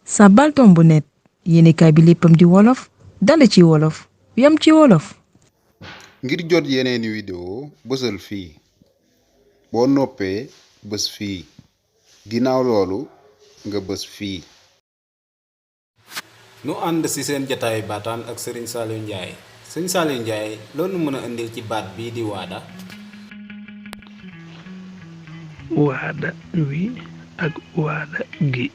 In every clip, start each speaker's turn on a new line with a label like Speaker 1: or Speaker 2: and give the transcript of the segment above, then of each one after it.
Speaker 1: Saabal tombu net yéenekaay bi léppam di wolof dale ci wolof yam ci wolof.
Speaker 2: ngir jot yeneeni vidéo bësal fii boo noppee bës fii ginnaaw loolu nga bës fii.
Speaker 3: nu ànd ci seen jataay Baataan ak Sñ Saaliw Njaay. Sñ Saaliw Njaay loolu mën a indil ci baat bii di waada.
Speaker 4: waada wi ak waada gi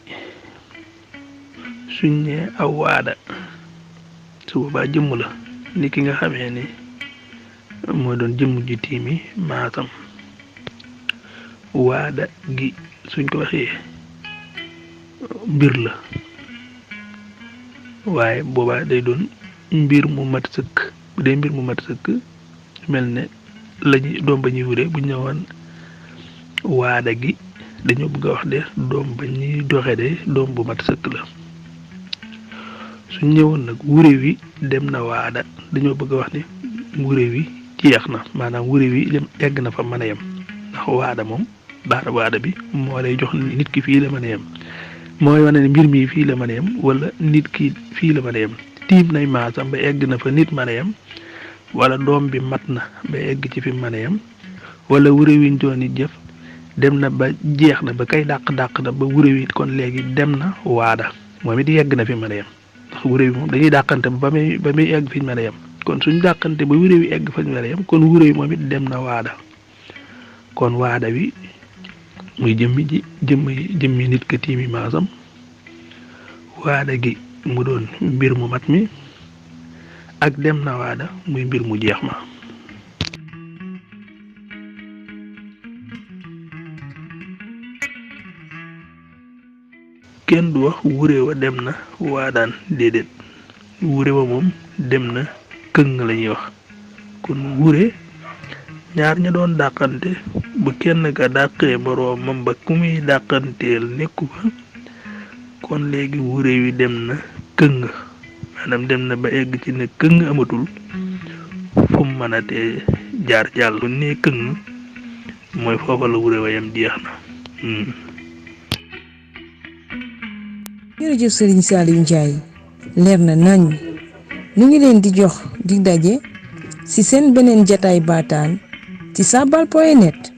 Speaker 4: suñ ne aw waada su boobaa jëmm la ni ki nga xamee ni moo doon jëmm ji tiimi maasam. waada gi suñ ko waxee mbir la waaye boobaa day doon mbir mu mat sëkk bu dee mbir mu mat sëkk mel ne lañuy doom ba ñuy wure bu ñu ñëwoon waada gi dañoo bëgg a wax de doom ba ñuy doxe de doom bu mat sëkk la. suñ ñëwoon nag wure wi dem na waada dañoo bëgg a wax ni wure wi jeex na maanaam wure wi dem egg na fa mën a yem ndax waada moom baata waada bi moo lay jox nit ki fii la mën a yem mooy wane ne mbir mi fii la mën a yem wala nit ki fii la mën a yem tiim nay maasam ba egg na fa nit mën a yem wala doom bi mat na ba egg ci fi mën a yem wala wure wi ñu doon nit jëf dem na ba jeex na ba kay dàq na ba wure wi kon léegi dem na waada moom it yegg na fi mën a yem ndax wure wi moom dañuy dàqante ba muy egg fi ñu mën a yem kon suñ dàqante ba wure wi egg fa ñu mën a yem kon wure wi moom it dem na waada kon waada wi muy jëmmi nit ka tiimi maasam waada gi mu doon mbir mu mat mi ak dem na waada muy mbir mu jeex ma. kenn du wax wure wa dem na waadaan déedéet wure wa moom dem na këng la ñuy wax kon wure ñaar ña doon dàqante bu kenn ka dàqee moroomam ba ku muy dàqanteel nekku fa kon léegi wure wi dem na këng maanaam dem na ba egg ci ne këng amatul fu mu mën a tee jaar jàll bu nee këng mooy foofa la wure wa yam jeex na.
Speaker 1: jërëjëf Sñ Saaliw Njaay leer na nañ ñu ngi leen di jox dig daje ci seen beneen jataay Baataan ci saabal.net.